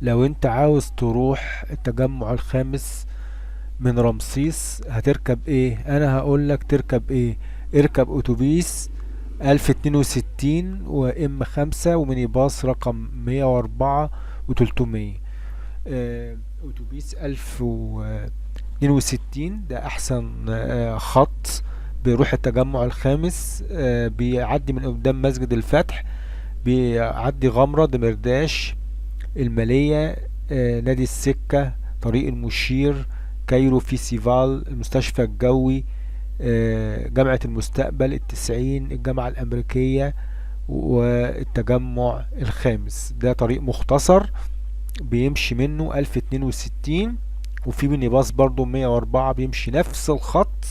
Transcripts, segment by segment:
لو انت عاوز تروح التجمع الخامس من رمسيس هتركب ايه؟ انا هقولك تركب ايه. اركب اتوبيس 1062 و M 5 وميني باص رقم 104 و300. اتوبيس 1062 ده احسن خط بيروح التجمع الخامس. بيعدي من قدام مسجد الفتح، بيعدي غمرة، دمرداش، المالية، نادي السكة، طريق المشير، كايرو فيسيفال، المستشفى الجوي، جامعة المستقبل، التسعين، الجامعة الأمريكية، والتجمع الخامس. ده طريق مختصر بيمشي منه 1062. وفي ميني باص برضو 104 بيمشي نفس الخط،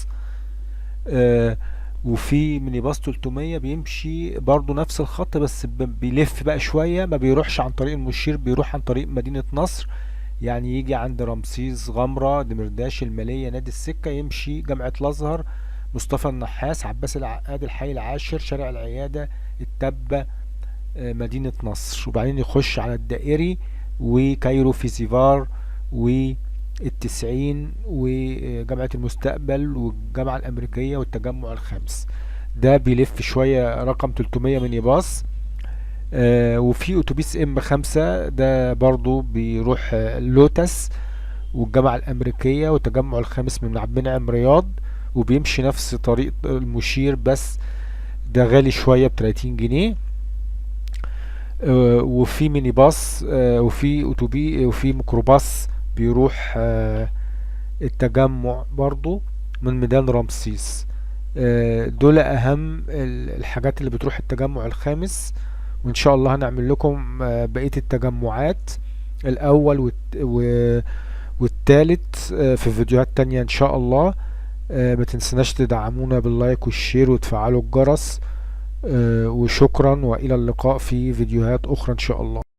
وفي ميني باص 300 بيمشي برضو نفس الخط، بس بيلف بقى شوية، ما بيروحش عن طريق المشير، بيروح عن طريق مدينة نصر. يعني يجي عند رمسيس، غمرة، دمرداش، المالية، نادي السكة، يمشي جامعة الأزهر، مصطفى النحاس، عباس العقاد، الحي العاشر، شارع العيادة، التبة، مدينة نصر، وبعدين يخش على الدائري وكايرو فيسيفار والتسعين وجامعة المستقبل والجامعة الأمريكية والتجمع الخامس. ده بيلف شوية رقم 300 ميني باص. وفي اتوبيس M 5 ده برضو بيروح لوتس والجامعة الأمريكية والتجمع الخامس من عبد المنعم رياض، وبيمشي نفس طريق المشير، بس ده غالي شوية ب30 جنيه. وفي ميني باص، وفي اتوبيس، وفي ميكروباص بيروح التجمع برضو من ميدان رمسيس. دول اهم الحاجات اللي بتروح التجمع الخامس. وان شاء الله هنعمل لكم بقية التجمعات الاول والتالت في فيديوهات تانية ان شاء الله. ما تنسناش تدعمونا بال like وال share وتفعلوا الجرس، وشكرا، والى اللقاء في فيديوهات اخرى ان شاء الله.